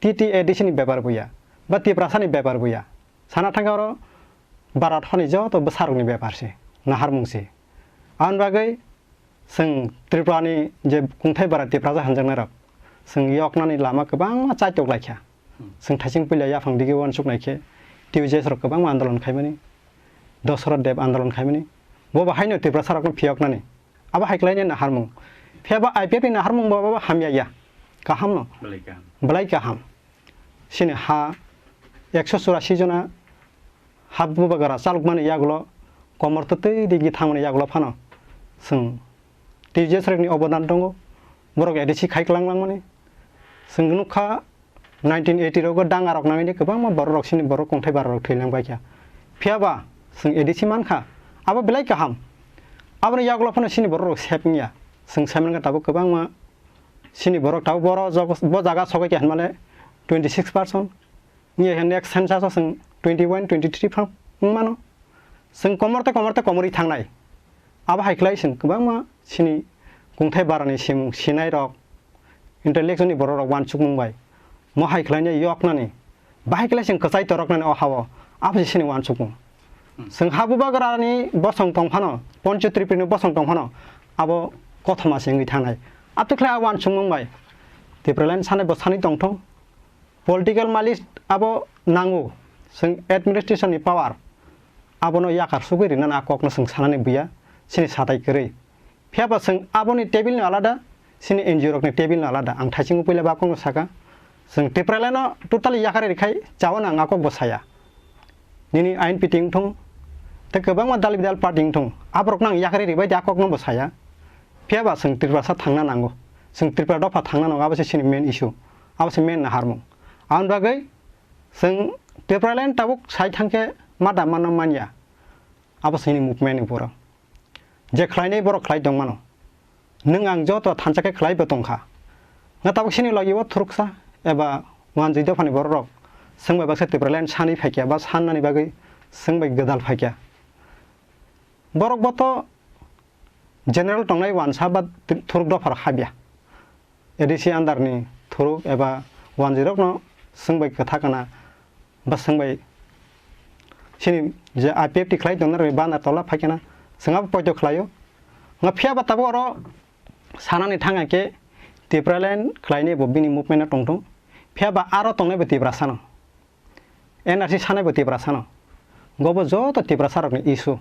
T T A D C ni bepar bo ya, ba Tiprasa ni bepar bo ya. Sana thangkhe oro Bharat honi joto bwsarokni bepar se, naharmung se. Aboni bagwi chwng Tripura ni je kungthai bara Tiprasa hanjaknai rok, chwng yoknani lama kwbangma chaitok laikha. Chwng thaising puila yaphang digi uansuk naikhe T U J S rok kwbangma andolon khaimani, Dosoroth Deb andolon khaimani, bo bo haino Tiprasa rokno phiyoknani. Abo hai khlainai naharmung. Phiya ba I P F ni naharmung bo, bo hamya ya. Kaham no. Belai kaham. Belai kaham. Chini ha ekso churasi jona ha bubagra chalokmani yagulo, komor twtwi digi thangmani yagulo phano chwng T J S rokni obodan tongo. Borok A D C khai kwlang langmani. Chwng nukha nineteen eighty rogo danga rok nangwi kwbangma borok rok chini borok kongthai bara rok thwi lang baikha. Phiya ba chwng A D C mankha, abo belai kaham. Aboni yagulo phano chini borok rok sep wngya. Chwng sai mankha tabuk kwbangma chini borok tabuk boro jog-, bo jaga sogwi kha hinmale twenty six percent. Wngya khe next census o chwng twenty one, twenty three phang wngmano. Chwng komor tei komor tei komorwi thangnai. Abo hai khlai chwng kwbangma chini kungthai barani simung sinai rok, intellectual ni borok rok uansukmung bai mo hai khlainai yoknani, bahai khlai chwng kwchai toroknani o ha-o, abo se chini uansukmung. Hmm. Chwng ha bubagrani bosong tong phano, Panch Tripuri ni bosong tong phano, abo kothoma se wngwi thangnai. Aboni khlai a uansukmung bai Tipraland sanai bo sanwi tongthung. Political mileage abo nango, chwng administration ni power abono yakar sugwi rinani a kokno chwng sanani buya, chini satai kwrwi. Phiya ba chwng aboni table no alada, chini N G O rokni table no alada. Ang thaisingo puila ba kokno saka, chwng Tipraland no totally yakarwi rwkhai chawano ang a kok bo saya. Nini I N P T wngthung, tei kwbangma dal bidal party wngthung, aborokno ang yakarwi rwbai di a kokno bo saya. Phiya ba chwng Tiprasa thangna nango, chwng Tripura dopha thangna nango, abo se chini main issue, abo se main naharmung. Aboni bagwi chwng Tipraland tabuk sai thangkhe ma da mano manya, abo chini movement ni borok. Je khlainai borok khlai tongmano. Nwng ang joto thansa khe khlai bo tongkha. Nga tabuk sini logi o thuruksa eba wanjwi dophani borok rok chwng bai baksa Tipraland sanwi phaikya ba sannani bagwi chwng bai gwdal phaikya. Borok bo to general tongnai wansa ba thuruk dopha rok habya. A D C under ni thuruk eba wanjwi rokno chwng bai kwtha kana ba chwng bai chini je I P F T khlai tongna rwi bana tola phaikhe na chwng abo poito khlaio. Nga phiya ba tabuk oro sanani thang khe Tipraland khlainai bo bini movement no tongthung. Phiya ba aro tongnai bo Tiprasa no. N R C sanai bo Tiprasa no. Bobo joto Tiprasa rokni issue.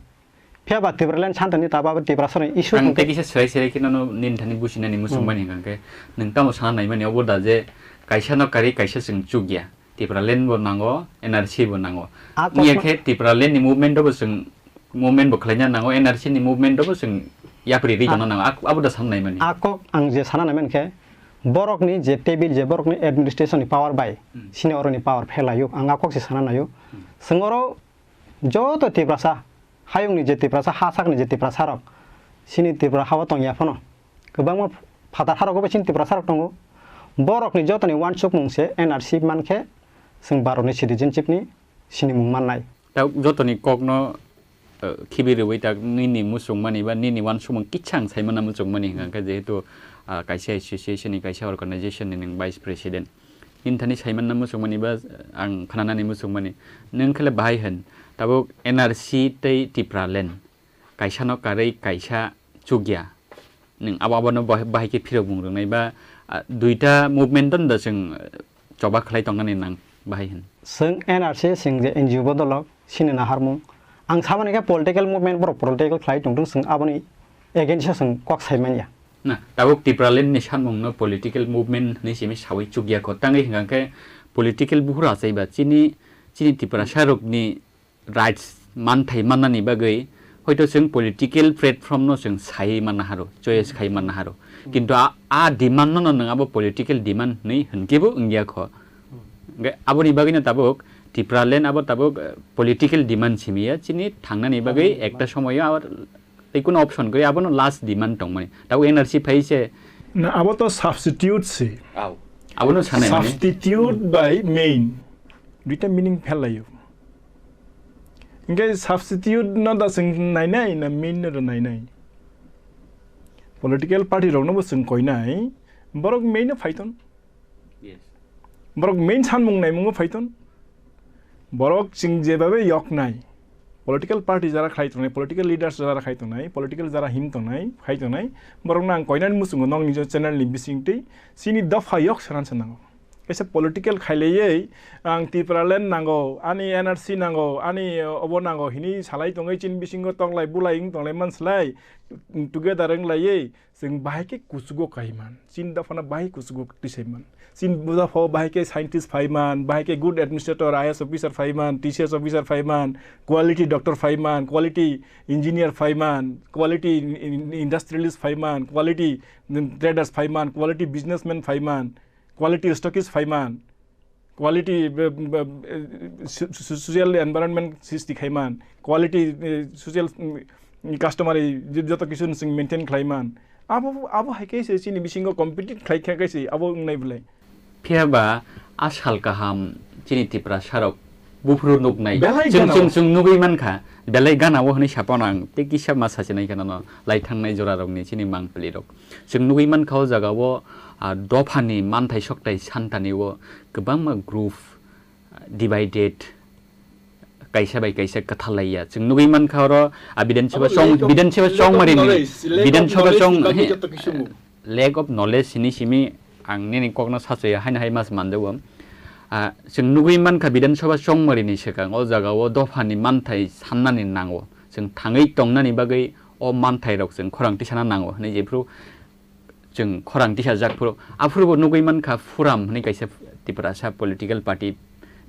Phiya ba Tipraland santani taba bo Tiprasa rokni issue Ang tongkhe. Tei kisa swrai swrai khe nono nini thani businani muchung Hmm. mani hwnkhe nwng tamo sana naimani obo da je kaisa no karwi kaisa chwng chukya. Tipraland bo nango, N R C bo nango. A Wngya kokma- khe Tipraland ni movement o bo chwng movement bo khlaina nango, N R C ni movement o bo chwng yapri ri A- tongna nango. Ak-, abo da sana naimani. A kok ang je sana naimani khe borokni je table je borokni administration ni power bai Hmm. sini oroni power phelaio. Ang a kok se sana naio. Hmm. Chwng oro joto Tiprasa, hayungni je Tiprasa, ha sakni je Tiprasa rok, chini Tripura hao tongya phano kwbangma phatar ha rogo bo chini Tiprasa rok tongo. Borokni jotoni uansukmung se N R C mankhe chwng Bharatni citizenship ni sinimung mannai. Ta jotoni kokno, eh, khibi rwui ta nini muchungmani ba nini uansukmung kisa ang saimano muchungmani hwnkha khe jehetu, ah, kaisa association ni, kaisa organization ni nwng vice president. Nini thani saimanna muchungmani ba ang khnanani muchungmani. Nwng khe le bahai hwn, tabuk N R C tei Tipraland kaisa no karwi kaisa chukya. Nwng abo abono bahai, bahai khe phirok bung rwnai ba, ah, duita movement don da chwng, ah, choba khlai tongnani nang bahai hin. Chwng N R C chwng je N G O bodolok sini naharmung. Ang samani khe political movement borok political khlai tongthung chwng aboni against o chwng kok sai manya. Na, tabuk Tipraland ni sanmung no political movement hinwi simi sawi chukya kho. Tangwi hwnkha khe political buhur achai ba chini, chini Tiprasa rok ni rights manthai mannani bagwi hoito chwng political platform no chwng sai manna haro, choice khai manna haro. Kintu a, a demand no, no nwng abo political demand hinwi hwnkhe bo wngya kho. Hwnkhe aboni bagwi no tabuk Tipraland abo tabuk, eh, political demand simi ya, chini thangnani bagwi ekta somoyo abar tei kuno option kwrwi, abono last demand tongmani. Tabuk N R C phai se. Na, abo to substitute se. Au. Abono sanai mani. Substitute by main. Duita meaning phelaio. Hingke substitute no da chwng nainai na main no da nainai. Political party rok no bo chwng koinai. Borok main no phaiton. Yes. Borok main sanmung naimungo phaiton. Borok chwng jebabe yoknai. Political party jara khlai tongnai, political leaders jara khai tongnai, political jara him tongnai, khai tongnai. Borok no ang koinani muchungo nokni jo channel ni bisingtwi chini dopha yok saran sa nango. Kaisa political khailaiwi ang Tipraland nango, ani N R C nango, ani obo nango hini salai tongwi chini bisingo toklai bulai wng tonglai manslai, together wnglaiwi chwng bahai khe kuchugo kaiman, chini dophano bahai kuchugo tisaiman, chini dophao bahai khe scientist phaiman, bahai khe good administrator, I A S officer phaiman, T C S officer phaiman, quality doctor phaiman, quality engineer phaiman, quality in-, in-, industrialist phaiman, quality traders phaiman, quality businessman phaiman, quality stockist phaiman, quality, be-, be-, be-, so-, so-, social environment sisti khaiman, quality, eh, social, mm, customary je-, joto kisu chwng maintain khlaiman. Abo, abo hai khe se chini bisingo compete khlai kha khe se abo wngnai belai. Phiya ba a sal kaham chini Tiprasa rok buphuru nuknai. Belai chwng, gana chwng, o. Chwng nugwi mankha, belai gana o hwnwi saphano ang tei kisa ma sachinai khe nono lai thangnai jora rokni chini mangpili rok. Chwng nugwi mankha o jaga o, ah, dophani manthai sokthai santani o kwbangma group, ah, divided, kaisa bai kaisa kwthal laiya. Chwng nugwi mankha oro, ah, Bidhan Sabha chong, Bidhan Sabha chongmari ni, Bidhan Sabha chong, lack of knowledge hini simi ang nini kokno sachuya haino hai mas manjago. Ah, chwng nugwi mankha Bidhan Sabha chongmari ni swkang o jaga o dophani manthai sannani nango. Chwng thangwi tongnani bagwi o manthai rok chwng khorang tisana nango hinwi jephru chwng khorang tisajak phuru, aphuru bo nugwi mankha forum hinwi kaisa Tiprasa political party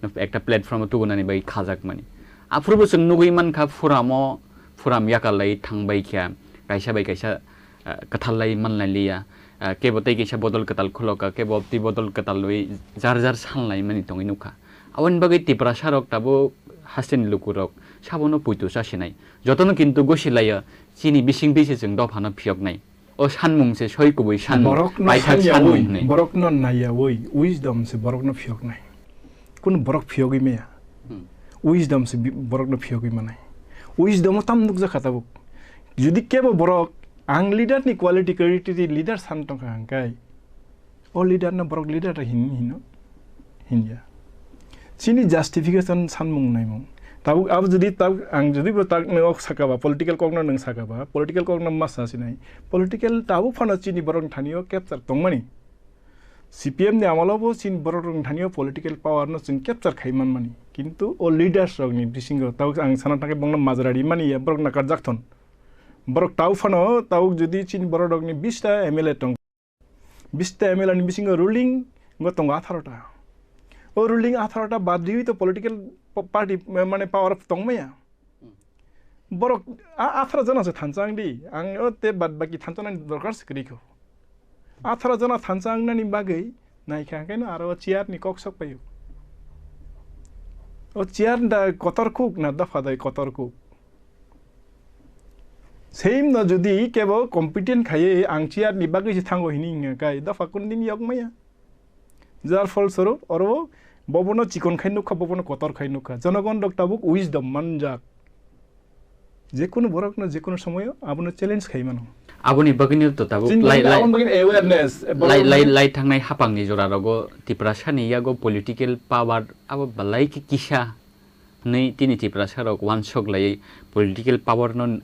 no ekta platform o tubunani bagwi khajakmani. Aphuru bo chwng nugwi mankha forum o, forum yakarlai thangbai kha, kaisa bai kaisa, ah, kwthallai manlai liya, ah, kebo tei kaisa bodol kwtal khulokha, kebo tei bodol kwtal lwi jar jar sanlaimani tongwi nukha. Aboni bagwi Tiprasa rok tabuk hasteni lukurok sabono puitu chasinai. Jotono kintu gosi laiya, chini bising twi se chwng dophano phiyoknai. O sanmung se soi kubui sanmung, borokno paithak sanya sanmung oi, hinwi. Borokno naiya oi, wisdom se borokno phiyoknai. Kunu borok phiyogwi maya. Hmm. Wisdom se bi-, borokno phiyogwi manai. Wisdom o tam nukjakha tabuk. Jodi kebo borok ang leader ni quality, quality leader san tongkha hangkai, o leader no borok leader ta hin hino. Hinya. Chini justification sanmung naimung. Tabuk abo jodi tabuk ang jodi bo tak nwng ok saka ba, political kok no nwng saka ba, political kok no ma sa sinai. Political tabuk phano chini borok ni thani o capture tongmani. C P M ni amolo bo chini borok rok ni thani o political power no chwng capture khai man mani. Kintu o leaders rok ni bisingo tabuk ang sana thangkhe bongno majra ri mani ya, borok nakarjak thon. Borok tabuk phano tabuk jodi chini borok rok ni bista M L A tong Bista M L A ni bisingo ruling go tongo atharo ta. O ruling atharo ta bad riwi to political pa-, party, eh, mane power tongmaya. Borok a-, atharo jona se thansa ang di. Ang o te bad baki thansa nani dorkar se kwrwi kho. Atharo jona thansa ang nani bagwi naikha hwnkhe no aro chair ni kok sok paio. O chair da kotor kuk na dopha dai kotor kuk. Same no jodi kebo competent khaiwi ang chair ni bagwi se thango hini wngya kai dopha kunu din yok maya. Jar phol swrwk oro bobono chikon khai nukha, bobono kotor khai nukha. Jonogon rok tabuk wisdom manjak. Jekunu borok no jekunu somoyo abono challenge khai mano. Aboni bagwino to tabuk chini lai, lai, aboni bagwino awareness, lai, lai, borok lai thangnai hapangni jora rogo Tiprasa ni yago political power abo belai khe kisa. Hwnwi tini Tiprasa rok wansok laiwi political power no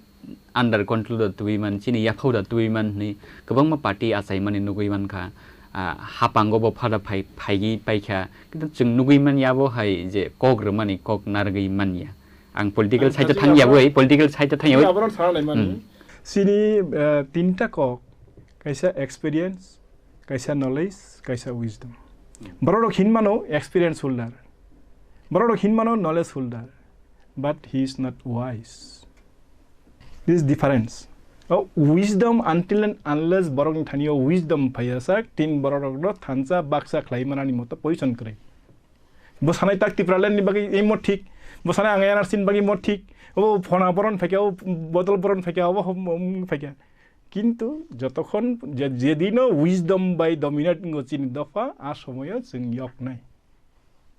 under control da tubui man, chini yaphao da tubui man hwnwi kwbangma party achaimani nugui mankha. Ah, hapango bo phada phai-, phaigwi paikha. Kintu chwng nugui man yabo hai je kok rwmani kok narwgwi manya. Ang political Ang side-o thajak thangya abo-, boi, political side-o thangya boi. Abo rok sana naimani. Hmm. Chini, eh, tinta kok, kaisa experience, kaisa knowledge, kaisa wisdom. Borok rok hin mano experience holder. Borok rok hin mano knowledge holder. But he is not wise. This is difference. Oh, wisdom, until and unless borok ni thani o wisdom phaiya sak, tin borok rok no thansa baksa khlai manani moto position kwrwi. Bo sanai tak Tipraland ni bagwi imo thik, bo sanai ang N R C ni bagwi mo thik, o phona boron phaikha, o bodol boron phaikha, obo hom-, hom phaikha. Kintu jotokhon je, jedino wisdom bai dominate wngo chini dopha, a somoyo chwng yoknai.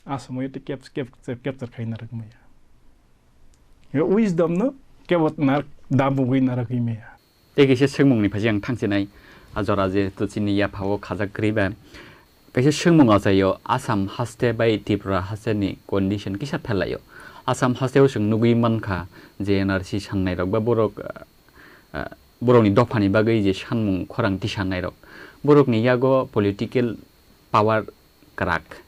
A somoyo tei cap-, cap-, capture khai narwk maya. Yo wisdom no kebo nar-, damugwi narwgwi maya. Tei kaisa swngmungni phaji ang thangchinai, a jora je to chini yaphao khajak kwrwi ba. Kaisa swngmung achaio, Assam haste bai Tripura haste ni condition kisa phelaio. Assam haste o chwng nugwi mankha je N R C sangnai rok ba borok, ah, ah, borokni dophani bagwi je sanmung khorang tisangnai rok. Borokni yago political power kwrak.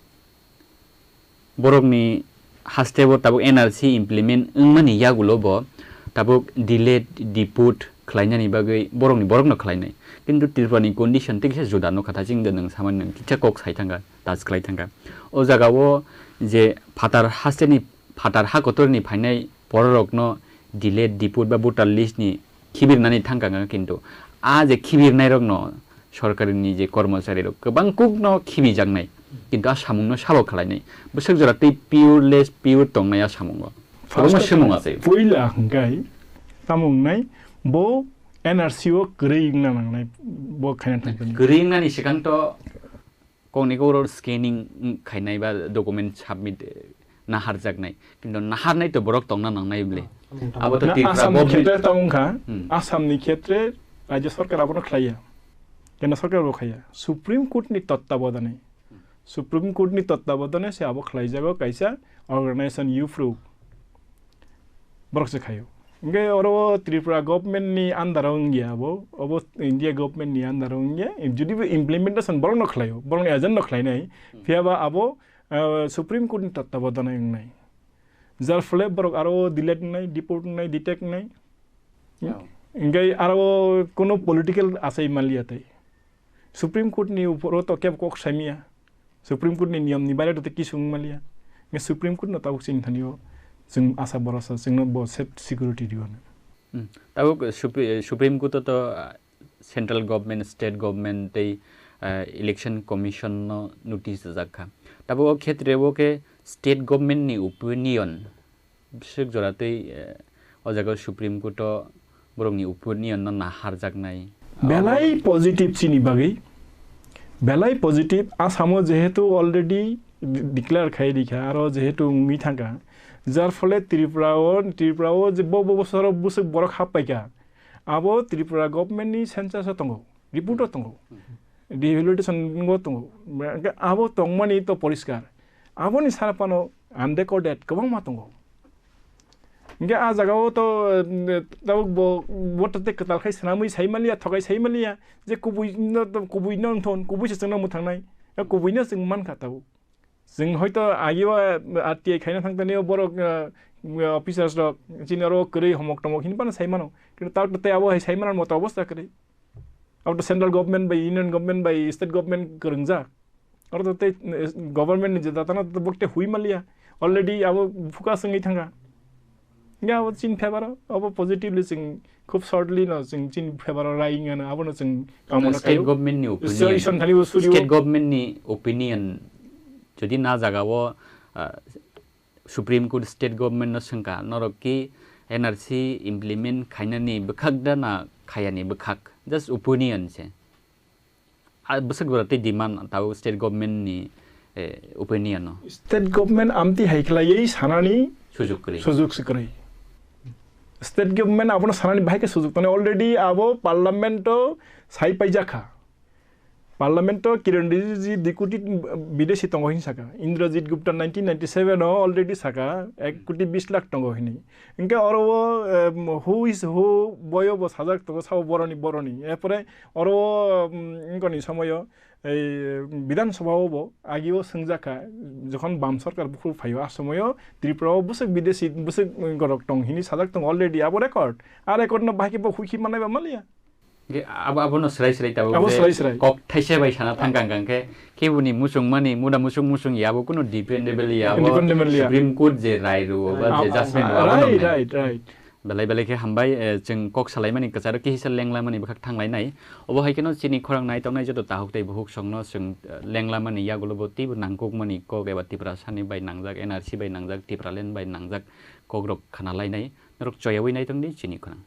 Borokni haste bo tabuk N R C implement wngmani yagulo bo tabuk delayed depute khlainani bagwi borokni borokno khlainai. Kintu Tripurani condition tei kisa juda nukha, tha chwng de nwng samani nwng kisa kok sai thangkha, touch khlai thangkha. O jagao je phatar hasteni, phatar ha kotorni phainai bororokno delayed depute ba voter list ni khibirnani thangkha, kintu a je khibirnairokno sorkarini je kormochari rok kwbang kukno khibijaknai, kintu a samungno sabo khlainai. Bwswk jora tei pureless pure tongnai a samungo. Kwbangma First of swngmung all, achai. Puila hwnkhe tamo wngnai, bo N R C o kwrwi wngna nangnai, bo khaina thangkhe. Kwrwi wngnani swkang to kokni kok rok scanning khainai ba document submit, eh, naharjaknai. Kintu naharnai to borok tongna nangnai bwle. Ah, abo to Na Tripura Assam ni government khetre tamo wngkha, Hmm. Assam ni khetre Rajya Sarkar abono khlaiya. Kendra Sarkar bo khaiya. Supreme Court ni tottabodane. Supreme Court ni tottabodane se abo khlaijago kaisa organization UFRU. Borok se khaio. Hingke oro Tripura government ni under o wngya abo, obo India government ni under o wngya. Jodi bo implementation borok no khlaio, borok ni agent no khlainai. Hmm. Phiya ba abo, ah, Supreme Court ni tottabodane wngnai. Jar phole borok aro delete wngnai, deport wngnai, detect wngnai. Oh. Hingke aro kono political asai maliya tei. Supreme Court ni upor o to kebo kok saimaya. Supreme Court ni niyom ni baire to tei kisu wng maliya. Nge Supreme Court no tabuk chini thani o chwng asa borosa chwngno bo safe security riyo no. Hmm. Tabuk Supre-, Supreme Court o to, ah, central government, state government tei, ah, election commission no notice rijak kha. Tabuk o khetre o khe state government ni opinion Bwswk jora tei, eh, o jaga Supreme Court o borokni opinion no naharjaknai. Belai positive chini bagwi, belai positive. Assam o jehetu already de-, declare khai rikha, aro jehetu wngwi thangkha, jar phole Tripura o, Tripura o je bo, bo bosoro bwswk borok happaikha, abo Tripura government ni census o tongo, report o tongo, rehabilitation o tongo. Abo tongmani to poriskar. Aboni sara phano unrecorded kwbangma tongo. Hingke ah jagao to, mm, tabuk bo, bo to tei kwtal khai swnamwi sai manliya, thokai sai manliya, je kubui no, kubui no wngthon, kubui se chwngno mwthangnai, ya kubui no chwng mankha tabuk. Chwng hoito agio, ah, R T I khaina thangtani o borok, ah, officers rok chini oro kwrwi homok tomok hinwi phano sai mano, kintu tabuk tei abo hai sai manani moto obostha kwrwi. Abo to central government bai, union government bai, state government kwrwngjak. Oro to tei, eh, government ni je data no to bokte hui manliya. Already abo focus wngwi thangkha. Hingke abo chini favor o, abo positively chwng khub shortly no chwng chini favor o rai wngya no, abo no chwng kamona state khaio. Government ni opinion. Solution thani bo studio. State government ni opinion jodi na jaga o, ah, Supreme Court state government no swngkha, norok ki N R C implement khainani bwkhak da na khayani bwkhak, just opinion se. Ah, bwswk jora tei demand tabuk state government ni, eh, opinion no. State government amtwi hai khlaiwi sanani sujuk kwrwi. Sujuk se kwrwi. State government abono sanani bahai khe sujuk tongo. Already abo parliament o sai paijak kha. Parliament o Kiren Rijiju dui koti bidesi tongo hini saka. Indrajit Gupta nineteen ninety-seven o already saka ek koti bis lakh tongo hini. Hingke oro o, em, who is who boyo bo sajak tongo sabo boroni boroni. Erpore oro o, em, wngkoni somoyo ei Bidhan Sabha o bo agi o swngjak kha, jokhon bam sorkar bukhuk phaio a somoyo Tripura o bwswk bidesi bwswk gorok tong hini sajak tongo already abo record. A record no bahai khe bo huikhi manai ba maliya. Ge-, abo, abono srai srai tabuk Abo je srai srai. Kok thaisa bai sana thang kang kang khe, keboni muchung mani, muda muchung muchung ya, abo kuno dependable ya, abo Dependable ya. Supreme Court je rai rwo, ba je Ah, judgment rwo, abo right, nang nai. Right, right. Belai belai khe hambai, eh, chwng kok salai mani kwcharo kisa lengla mani bwkhak thanglai nai. Obo hai kheno chini khorang nai tongnai joto tahuk tei buhuk songno chwng, eh, lengla mani yagulo bo teibo nangkuk mani kok eba Tiprasa ni bai nangjak, N R C bai nangjak, Tipraland bai nangjak kok rok khna lai nai. Norok choyaui nai tong di chini khorang.